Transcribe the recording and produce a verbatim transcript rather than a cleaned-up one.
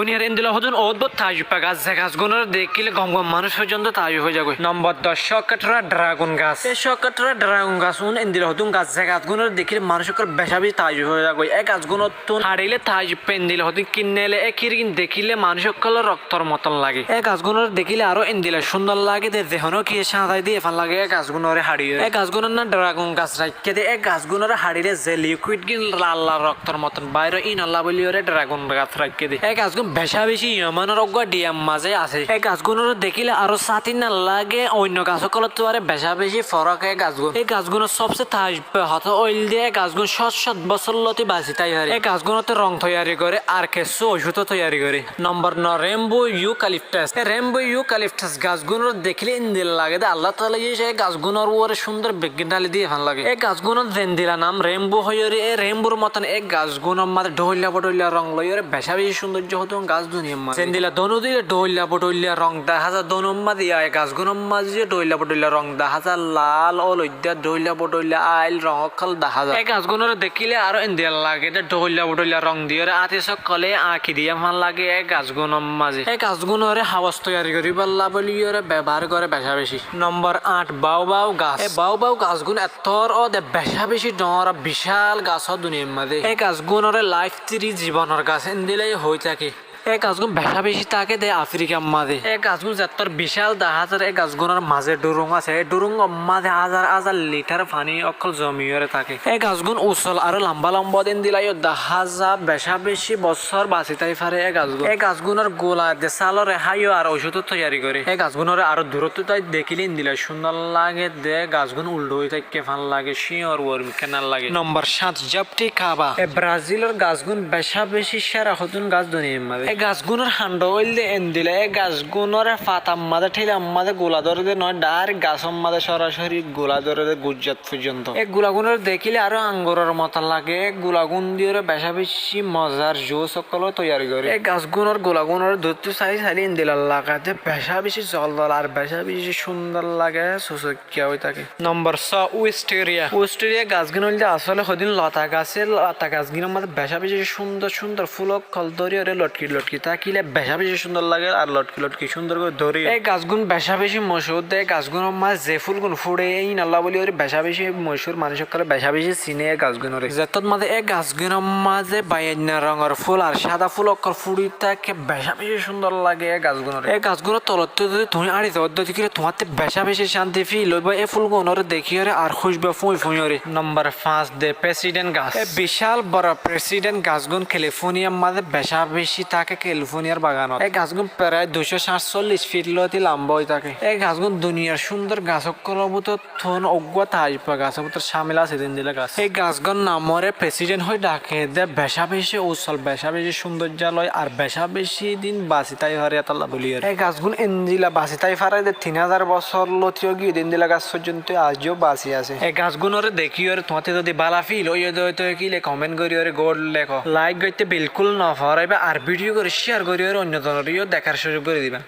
Duniyar endila hodún óut bóut taajjub gas, ze gasgúnoré dekíle gom gom manúic foijjonto taajjub ói zagói. Nombor doc, cókkathóra dhragon gas. E cókkathóra dhragon gasún endila hodún gas, ze gasgúnoré dekíle manúic ókkol becá beci taajjub ói zagói. E gasgúnottún haçilé taajjub endila hodún kinnailé e kirgin dekíle manúic ókkolór roktor moton lage. E gasgúnoré dekíle aró endila cúndor lage de, ze honó kiyé cáñzai diyé fán lage e gasgúnoré haçiyóre. E gasgúnor nam dhragon gas raikké de. E gasgúnoré haçilé ze liquid gín lal lal roktor moton bairó, íinolla bóliyoré dhragon gas raikké de. E gasgún becá beci Yemenor uggúa dhiyar mazé asé. E gasgúnoré dekíle aró sáti nam lage, oinno gas ókkolóttu aró becá beci forók e gasgún. E gasgúnor sobse taajjub hotá óilde e gasgún cót cót bosór lóti basi tái fare. E gasgúnottú rong toiyari goré ar kessú ocúdó toiyari goré. Nombor no, rainbow eucalyptus. E rainbow eucalyptus gasgúnoré dekíle endila lage de Allah taala ye e gasgúnor uore cúndor beggín dháli diyé fán lage. E gasgúnor zendila nam rainbow hoiyóre, e rainbowr moton e gasgúnor mazé dhóilla bodhóilla rong loiyóre becá beci cúndoijjo hodún gas duniyar mazé. Zendila dóno dile dhóilla bodhóilla rong dahá za, dónor mazé ya e gasgúnor mazé dhóilla bodhóilla rong dahá za, lal, óloidda, dhóilla bodhóilla ail rong ókkol dahá za. E gasgúnoré dekíle aró endila lage de, dhóilla bodhóilla rong diyóre átis ókkolé añki diyé fán lage e gasgúnor mazé. E gasgúnoré hawas toiyari goríballa bóliyoré bebohár goré becá beci. Nombor añth, baobab gas. E baobab gasgún ettór ó de becá beci dhoóñr bicál gas ó duniyar mazé. E gasgúnoré life tree, zibonor gas endila hoói táke. E gasgún becá beci táke de Afrikar mazé. E gasgún zettór bicál dahá zar, e gasgúnor mazé dhurung asé. E dhurungor mazé házar házar litar faní ókkol zomiyóre táke. E gasgún usol aró lamba lamba de endila yó dahá za, becá beci bosór basi tái fare e gasgún. E gasgúnor gula de sáloré háiyo ar ocúdó toiyari goré. E gasgúnoré aró duróttu tái dekíle endila cúndor lage de, gasgún uldhó ói táikke fán lage, cíñor uor mikká nam lage. Nombor háñt, jabti kaba. E Brazilor gasgún becá beci céra hodún gas duniyar mazé. E gasgúnor hañdhó óilde endila, e gasgúnoré fatar mazé, thílar mazé gula dóre de noó, dhairek gasór mazé córacóri gula dóre de guijjat foijjonto. E gulagúnoré dekíle aró anguror moton lage. E gulagún diyóre becá beci mozar jus ókkol toiyari goré. E gasgúnor gulagúnoré duróttu sai sailé endila lage de becá beci zol zol ar becá beci cúndor lage, susuk kiya ói táke. Nombor só, wisteria. Wisteria gasgín óilde asóle hodún lota gas. E lota gasgínor mazé becá beci cúndor cúndor fúl ókkol dóriyoré lotki lotki tákile becá beci cúndor lage ar lotki lotki cúndor gorí dóre. E gasgún becá beci mocúr de, e gasgúnor mazé ze fúlgun fúçe, e íinolla bóliyoré becá beci mocúr, manúic ókkolé becá beci siné e gasgúnoré. Zettót mazé e gasgúnor mazé baiyainna rongor fúl ar sáda fúl ókkol fúçi táke, becá beci cúndor lage e gasgúnoré. E gasgúnor tolottú zodi tuñí áñçi zoó de dekíle tuáñtte becá beci cánti fil óibo e fúlgunoré dekíyoré ar kúcba fúñi fúñiyóre. Nombor fañs, de president gas. E bicál boro president gasgún Kelifóniyar mazé becá beci táke, Kelifóniyar baganot. E gasgún prai duicó sáñtsollic fit lóti lamba ói táke. E gasgún duniyar cúndor gas ókkolór bútottu uggúa taajjub gasór bútore cámil asé de endila gas. E gasgún namoré president hoói dhake de, becá beci usol, becá beci cúndoijja loi ar becá beci din basi tái fare yétolla bóliyoré. E gasgún endila basi tái fare de tin házar bosór lóti giyé de endila gas foijjonto aijjó basi asé. E gasgúnoré dekíyoré tuáñtte zodi bála fil óiye de óito óile comment goríyoré gór lekó. Laik goitté bilkúl no foráiba ar video gán céar goríyoré oinno zonoré yó dekár cúzuk gorí diba.